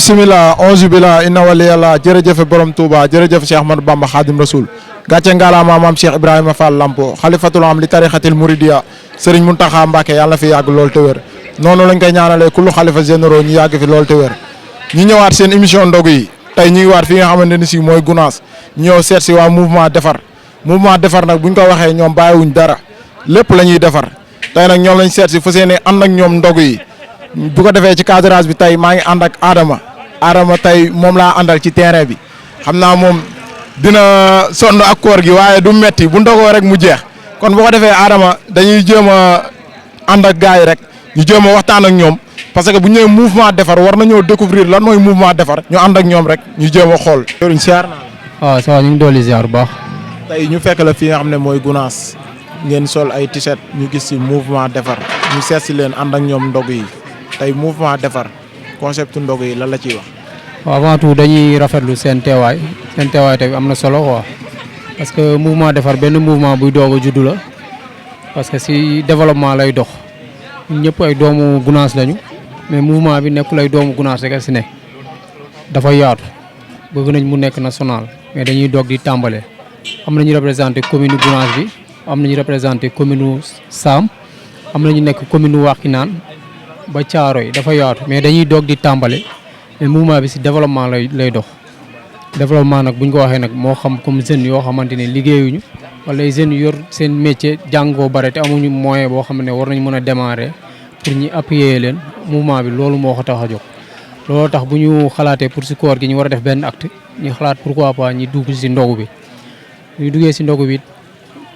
bisimilah onze bila inna waliyallah jërëjëf borom Touba jërëjëf Cheikh Ahmadou Bamba Khadim Rasoul gàcce ngalaama maam Cheikh Ibrahima Fall Lampo xalifatul am li tarixatil Mouridiya Serigne Mountakha Mbacké yàlla na fi yàgg lool te wér noonu lañ koy ñaanalee kullu xalifa généraux ñu yàgg fi lool te wér ñu ñëwaat seen émission ndogu yi tey ñu ngi waat fi nga xamante ni si mooy Gounass ñu ñëw seet si waa mouvement defar nag buñ ko waxee ñoom bàyyiwuñ dara lépp la ñuy defar tey nag ñoom lañ seet si fa seen ànd ak ñoom ndogu yi bu ko defee ci cadrage bi tey maa ngi ànd ak Adama tey moom laa àndal ci terrain bi xam naa moom dina sonn ak koor gi waaye du metti bu ndogoo rek mu jeex kon bu ko defee Adama dañuy jéem a ànd ak gars yi rek ñu jéem a waxtaan ak ñoom parce que bu ñu nee mouvement defar war nañoo découvrir lan mooy mouvement defar ñu ànd ak ñoom rek ñu jéem a xool. jërëjëf siyaar naa la. waaw ça va ñu ngi dolli ziar bu baax. tey ñu fekk la fi nga xam ne mooy Gounass ngeen sol ay t-shirt ñu gis ci mouvement defar ñu seet si leen ànd ak ñoom ndog yi tey mouvement defar concept ndog yi lan la ciy wax. waaw avant tout dañuy rafetlu seen teewaay tamit am na solo quoi parce que mouvement defar benn mouvement buy doog a juddu la parce que si développement lay dox ñun ñëpp ay doomu Gounass lañu mais mouvement bi nekkul ay doomu Gounass rek a si ne dafa yaatu bëgg nañ mu nekk national mais dañuy doog di tàmbale am nañu représenté commune Gounass bi am nañu représenté commune Sam am nañu nekk commune Wakhinane ba Thiaroye dafa yaatu mais dañuy doog di tàmbale mais mouvement bi si développement lay dox développement nag bu ñu ko waxee nag moo xam comme jeunes yoo xamante ne liggéeyuñu wala ay jeunes yor seen métier jàngoo bare te amuñu moyen boo xam ne war nañ mën a démarrer pour ñu appuyer leen mouvement bi loolu moo ko tax a jóg. loolu tax bu ñu xalaatee pour si koor gi ñu war a def benn acte ñu xalaat pourquoi pas ñi dugg si ndogu bi ñu duggee si ndogu bi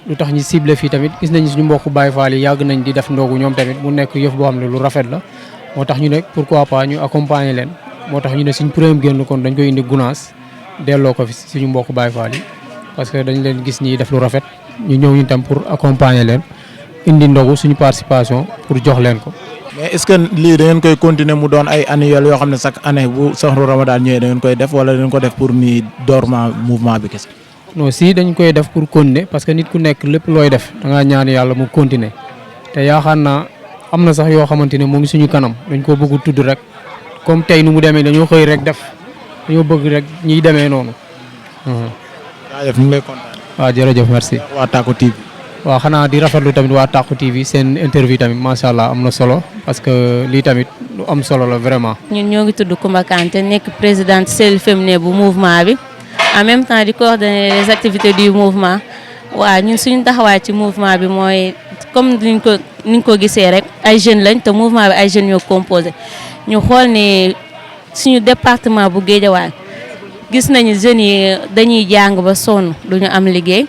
lu tax ñi ciblé fii tamit gis nañ suñu mbokku Baye Fall yi yàgg nañ di def ndogu ñoom tamit mu nekk yëf boo xam ne lu rafet la moo tax ñu ne pourquoi pas ñu accompagner leen moo tax ñu ne suñ premier génn kon dañ koy indi Gounass delloo ko fi suñu mbokku Baye Fall yi parce que dañ leen gis ñi def lu rafet ñu ñëw ñu tam pour accompagner leen indi ndogu suñu participation pour jox leen ko. mais est-ce que lii da ngeen koy continuer mu doon ay annuel yoo xam ne chaque année bu saxru Ramadan ñëwee da ngeen koy def wala da ngeen ko def pour ni dormant mouvement bi kese. non si dañ koy def pour continuer parce que nit ku nekk lépp looy def da ngaa ñaan yàlla mu continuer te yaakaar naa am na sax yoo xamante ne mu ngi suñu kanam dañ ko bëgg tudd rek comme tey nu mu demee dañoo xëy rek def dañoo bëgg rek ñiy demee noonu. jaajëf ñu ngi lay kontaan. waaw jërëjëf merci. waa Tako TV. waaw xanaa di rafetlu tamit waa Tako TV seen interview tamit macha allah am na solo parce que lii tamit lu am solo la vraiment. ñun ñoo ngi tudd Coumba Kanté nekk présidente cellule féminin bu mouvement bi en même temps di coordonner les activités du mouvement waaw ñun suñu taxawaay ci mouvement bi mooy comme niñ ko gisee rek ay jeunes lañ te mouvement bi ay jeunes ñoo composé ñu xool ne suñu département bu Guédiawaye gis nañu jeunes yi dañuy jàng ba sonn duñu am liggéey.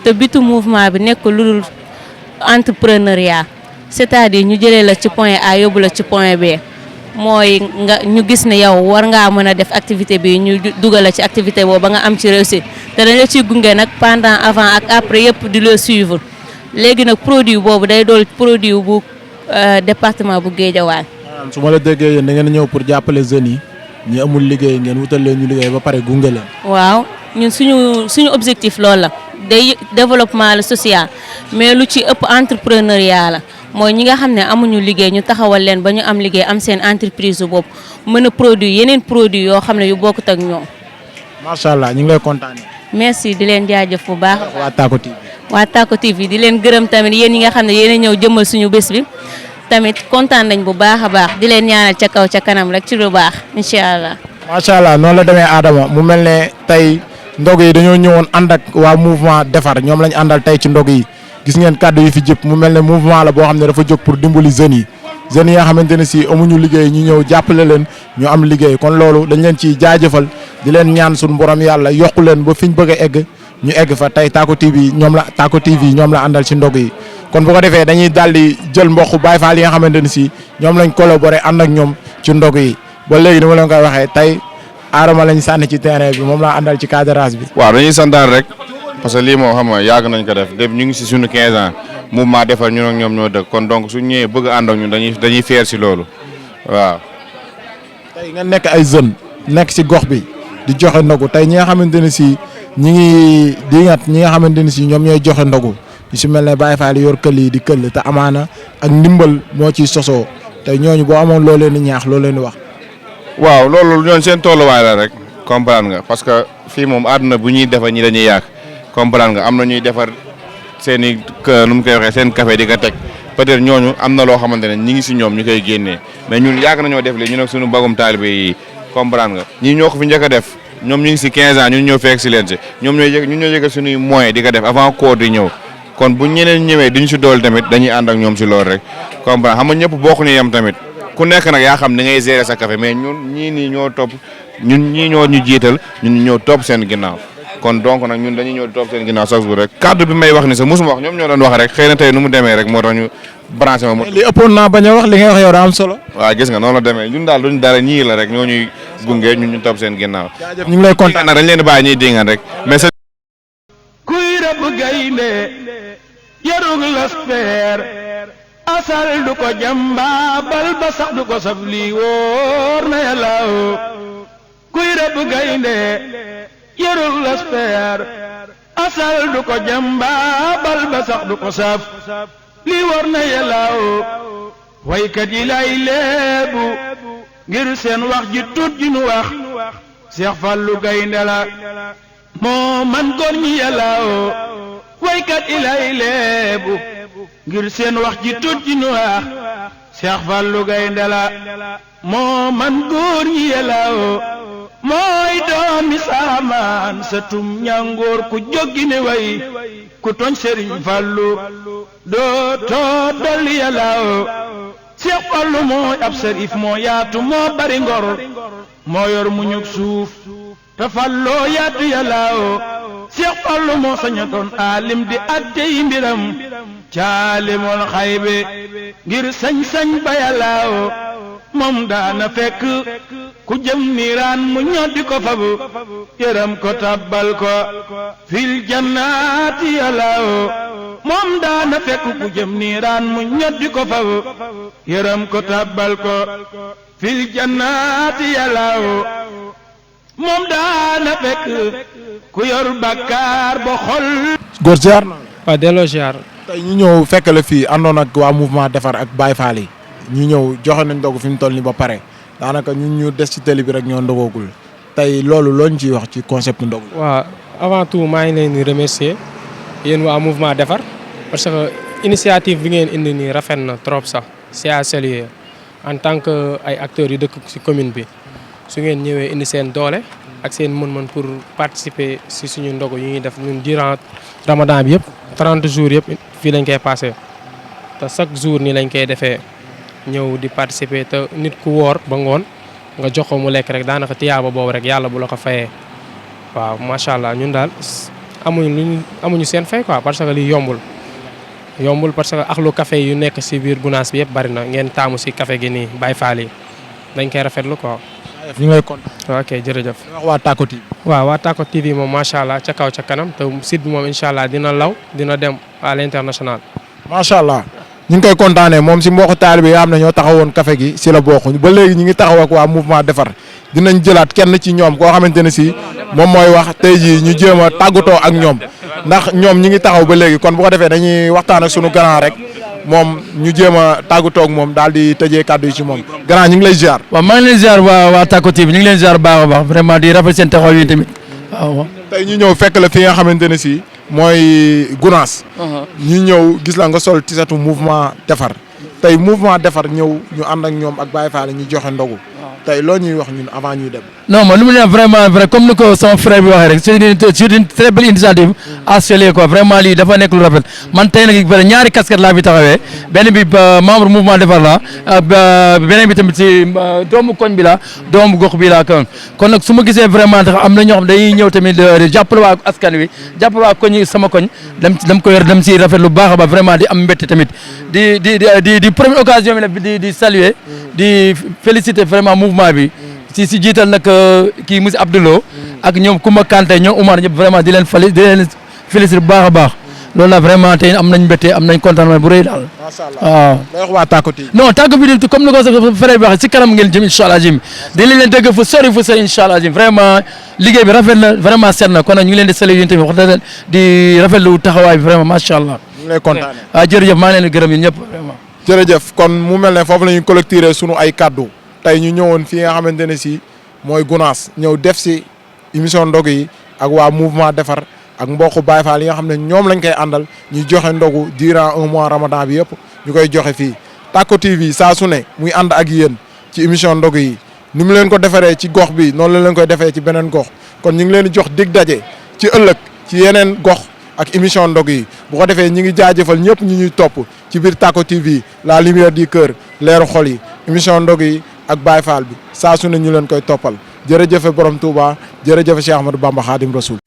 te bitu mouvement bi nekk lu dul entrepreneuriat c'est-à-dire ñu jëlee la ci point A yóbbu la ci point B mooy nga ñu gis ne yow war ngaa mën a def activité bi ñu dugal la ci activité boobu ba nga am ci réussite te dañ la ciy gunge nag pendant avant ak après yëpp di la suivre léegi nag produit boobu day dool produit bu département bu Guédiawaye. su ma la déggee yéen da ngeen ñëw pour jàppale jeunes yi ñi amul liggéey ngeen wutal leen ñu liggéey ba pare gunge leen. waaw ñun suñu objectif loolu la. day développement la social mais lu ci ëpp entrepreneuriat la mooy ñi nga xam ne amuñu liggéey ñu taxawal leen ba ñu am liggéey am seen entreprise bopp mën a produit yeneen produit yoo xam ne yu bokkut ak ñoom. macha allah ñu ngi lay kontaanee. merci di leen jaajëf bu baax. waa Tako TV. waa Tako TV di leen gërëm tamit yéen ñi nga xam ne yéen a ñëw jëmmal suñu bés bi tamit kontaan nañ bu baax a baax di leen ñaanal ca kaw ca kanam rek ci lu baax incha allah. macha allah noonu la demee Adama mu mel ne tey. ndog yi dañoo ñëwoon ànd ak waa mouvement defar ñoom lañ àndal tey ci ndog yi gis ngeen kàddu yi fi jëpp mu mel ne mouvement la boo xam ne dafa jóg pour dimbali jeunes yi nga xamante ne si amuñu liggéey ñu ñëw jàppale leen ñu am liggéey kon loolu dañ leen ciy jaajëfal di leen ñaan suñu borom yàlla yokku leen ba fiñ bëgg a egg ñu egg fa tey Tako TV ñoom la àndal ci ndog yi kon bu ko defee dañuy daal di jël mbokku Baye Fall yi nga xamante ne si ñoom lañ collaboré ànd ak ñoom ci ndog yi ba léegi dama leen koy waxee tey Adama lañ sànni ci terrain bi moom laa àndal ci cadrage bi. waaw dañuy santaan rek parce que lii moo xam nga yàgg nañ ko def depuis ñu ngi si suñu 15 ans mouvement defar ñun ak ñoom ñoo dëkk kon donc suñ ñëwee bëgg a ànd ak ñun dañuy fier si loolu waaw. tey nga nekk ay jeunes nekk si gox bi di joxe ndogu tey ñi nga xamante ne si ñi ngi diŋat ñi nga xamante ne si ñoom ñooy joxe ndogu ñu si mel ne Baye Fall yor këll yi di këll te amaana ak ndimbal moo ciy sosoo tey ñooñu boo amoon loo leen di ñaax loo leen di wax. waaw loolu ñoon seen tolluwaay la rek comprendre nga parce que fii moom àdduna bu ñuy defar ñi dañuy yàq comprendre nga am na ñuy defar seen i nu mu koy waxee seen café di ko teg peut-être ñooñu am na loo xamante ne ñi ngi si ñoom ñu koy génnee mais ñun yàgg nañoo def li ñu nag suñu bagum taalibe yi comprendre nga ñii ñoo ko fi njëkk a def ñoom ñu ngi si 15 ans ñun ñoo fekk si leen si ñoom ñun ñoo yëgal suñuy moyens di ko def avant koor di ñëw kon bu ñeneen ñëwee duñu si dool tamit dañuy ànd ak ñoom si loolu rek comprendre xam nga ñëpp bokkuñu yem tamit ku nekk nag yaa xam ni ngay gérer sa café mais ñun ñii nii ñoo topp ñun ñii ñoo ñu jiital ñun ñoo topp seen ginnaaw kon donc nag ñun dañuy ñëw topp seen ginnaaw chaque jour rek kaddu bi may wax ni sax mosuma wax ñoom ñoo doon wax rek xëy na tey nu mu demee rek moo tax ñu branché ma. li ëppoon naa bañ a wax li nga wax yow daa am solo. waaw gis nga noonu la demee ñun daal duñ dara ñii la rek ñoo ñuy gunge ñun ñu topp seen ginnaaw. jaajëf ñu ngi lay kontaan nag dañ leen di bàyyi ñuy dingaan rek mais kuy rëbb gaynde yarug laspeer asal du ko jamba bal ba sax du ko saf lii wóor na yàlla kuy rëbb gaynde yarug laspeer asal du ko jamba bal ba sax du ko saf lii wóor na yàlla waykat yi lay leebu ngir seen wax ji tut ji nu wax Seex Fallu gaynde la moo man góor ñi yàlla waykat yi lay leebu ngir seen wax ji tut ji nu wax Seex Fallu gaynde la moo man góor ñi yàlla mooy doomi saamaan sa tum ñangoor ku jóggi ne way ku toñ Sëriñ Fallu doo too dolli yàlla Seex Fallu mooy ab sërif moo yaatu moo bari ngor moo yor mu ñug suuf te falloo yaatu yàlla Seex Fallu moo saña doon aalim di attey mbiram caalimul xaybe ngir sañ-sañ ba yàlla moom daana fekk ku jëm niiraan mu ñoddi ko fabu yërëm ko tabbal ko fil jannaati yàlla moom daana fekk ku jëm niiraan mu ñoddi ko fabu yërëm ko tabbal ko fil jannaati yàlla moom daana fekk ku yor bakkaar ba xol. góor ziar na. waaw delloo ziar. tey ñu ñëw fekk la fii àndoon ak waa mouvement defar ak Baye Fall yi ñu ñëw joxe nañ ndogu fi mu toll nii ba pare daanaka ñun ñu des ci télé bi rek ñoo ndogoogul tey loolu loo ñu ciy wax ci concept ndogu. waaw avant tout maa ngi leen di remercier yéen waa mouvement defar parce que initiative bi ngeen indi nii rafet na trop sax c'est à saluer en tant que ay acteurs yu dëkk ci commune bi su ngeen ñëwee indi seen doole ak seen mën-mën pour participer ci suñu ndogu yu ñuy def ñun durant Ramadan bi yëpp 30 jours yëpp fii lañ koy passé te chaque jour nii lañ koy defee ñëw di participer te nit ku woor ba ngoon nga jox ko mu lekk rek daanaka tiyaaba boobu rek yàlla bu la ko fayee waaw macha allah ñun daal amuñu seen fay quoi parce que lii yombul parce que axlu café yu nekk ci biir Gunaas bi yëpp bari na ngeen taamu ci café gi nii Baye Fall yi dañ koy rafetlu quoi. ñu ngi lay kontaan. ok jërëjëf. wax waa Tako TV. waaw waa Tako TV moom macha allah ca kaw ca kanam te site bi moom incha allah dina law dina dem à l'international. macha allah ñu ngi koy kontaanee moom si mbokku taalibe yi nga xam ne ñoo taxawoon café gi si la bokk ba léegi ñu ngi taxaw ak waa mouvement defar dinañ jëlaat kenn ci ñoom koo xamante ne si moom mooy wax tey jii ñu jéem a tàggatoo ak ñoom ndax ñoom ñi ngi taxaw ba léegi kon bu ko defee dañuy waxtaan ak sunu grand rek moom ñu jéem a tàggatoo ak moom daal di tëjee kàddu yi ci moom grand ñu ngi lay ziar. waaw maa ngi leen ziar waa Tako TV ñu ngi leen ziar baax a baax vraiment di rafet seen taxaw yi tamit waaw. tey ñu ñëw fekk la fi nga xamante ne si mooy Gunaas. ñu ñëw gis la nga sol tisatu mouvement defar tey mouvement defar ñëw ñu ànd ak ñoom ak Baye Fall ñu joxe ndogu tey loo ñuy wax ñun avant ñuy dem. non man lu mu ne vraiment vrai comme ni ko sama frère bi waxee rek c'est une très belle initiative à saluer quoi vraiment lii dafa nekk lu rafet man tey nag ñaari casquette laa fi taxawee benn bi membre mouvement defar la beneen bi tamit ci doomu koñ bi la doomu gox bi la kon nag su ma gisee vraiment tax am na ñoo xam dañuy ñëw tamit jàppale waa askan wi jàppale waa koñ sama koñ dem ko yor dem si rafet lu baax a baax vraiment di am mbégte tamit di première occasion bi di saluer di féliciter vraiment mouvement bi si jiital nag kii monsieur Abdoulo ak ñoom Koumba Kanté ñoom Oumar ñëpp vraiment di leen féliciter bu baax a baax loolu la vraiment tey am nañ mbégte am nañ contentement bu rëy daal. macha allah waaw. wax waa Tako TV. non Tako bi comme ni ko frère bi waxee si kanam ngeen jëm incha allah jim dinañ leen dégg fu sori incha allah jim vraiment liggéey bi rafet na vraiment seet na kon nag ñu ngi leen di saluer yéen tamit wax dëgg di rafetlu taxawaay bi vraiment macha allah. ñu ngi lay kontaanee. jërëjëf maa ngi leen di gërëm yéen ñëpp vraiment. jërëjëf kon mu mel ne foofu la ñuy collecter sunu ay kaddu tey ñu ñëwoon fii nga xamante ne si mooy Gunaas ñëw def si émission ndog yi ak waa mouvement defar ak mbokku Baye Fall yi nga xam ne ñoom lañ koy àndal ñuy joxe ndogu durant un mois ramadan bi yëpp ñu koy joxe fii. Tacko TV saa su ne muy ànd ak yéen ci émission ndog yi ni mu leen ko defaree ci gox bi noonu la leen koy defee ci beneen gox kon ñu ngi leen di jox dig daje ci ëllëg ci yeneen gox ak émission ndog yi bu ko defee ñi ngi jaajëfal ñëpp ñu ñuy topp ci biir Tacko TV la lumière du cœur leeru xol yi émission ndog yi ak Baye Fall bi saa su ne ñu leen koy toppal jërëjëfe borom Touba jërëjëfe Cheikh Ahmadou Bamba Khadim Rasoul